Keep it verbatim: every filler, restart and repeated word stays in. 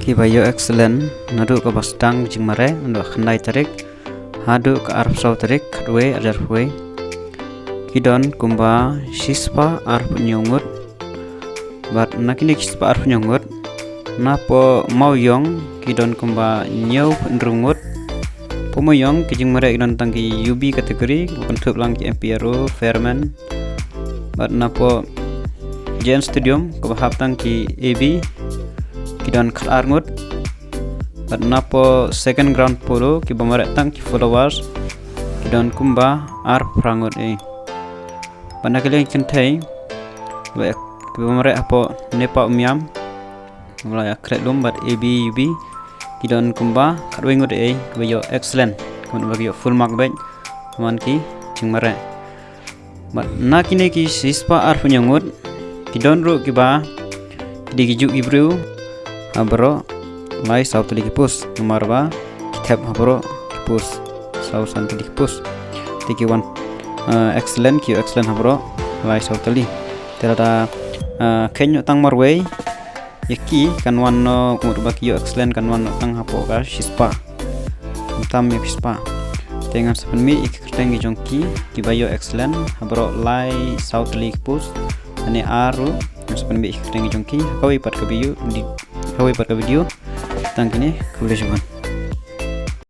Kiba ïoh excellent naduh kaba sdang jingmareh, naduh khyndai tarik haduh ka arphew saw tarik khatwei arhajar arphew wei, ki don kumba shispah arphew hynñiew ngut. Bad na kine ki shispah arphew hynñiew ngut, napoh Mawïong ki don kumba hynñiewphew hynriew ngut. Poh Mawïong ki jingmareh ki don tang ki U B category, ba kynthup lang ki M P R O, Fairman. Bad napoh J N Stadium kaba hap tang ki A B, ki don khatar ngut. Bad napoh Second Ground Polo kiba mareh tang ki followers, ki don kumba arphew phra ngut ei. Bad na ka liang ki kynthei, ba kiba mareh hapoh Nepa Umiam, ba la ïakhreh lum bad A B U B, ki don kumba khatwei ngut ei, kiba ïoh excellent, kumba ïoh full mark bad man ki jingmareh. Bad na kine ki shispah arphew hynñiew ngut, ki don ruh kiba ki dei ki juh ki briew ha baroh lai saw tylli ki post, namar ba ki thep ha baroh ki post, saw san tylli ki post. Te ki wan, eh, excellent, ki ïoh excellent ha baroh lai saw tylli. Te lada, eh, kheiñ noh tang marwei ïa ki, kan wan noh, kumba ki ïoh excellent kan wan noh tang hapoh ka shispah, khamtam ïa ki shispah. Te ngan sa pynmih ïa ki kyrteng ki jong ki kiba ïoh excellent ha baroh lai saw tylli ki post. Lane ar ruh, ngan sa pynmih ïa ki kyrteng ki jong ki ha kawei pat ka video, di, ha kawei pat ka video. Tang kine, khublei shibun.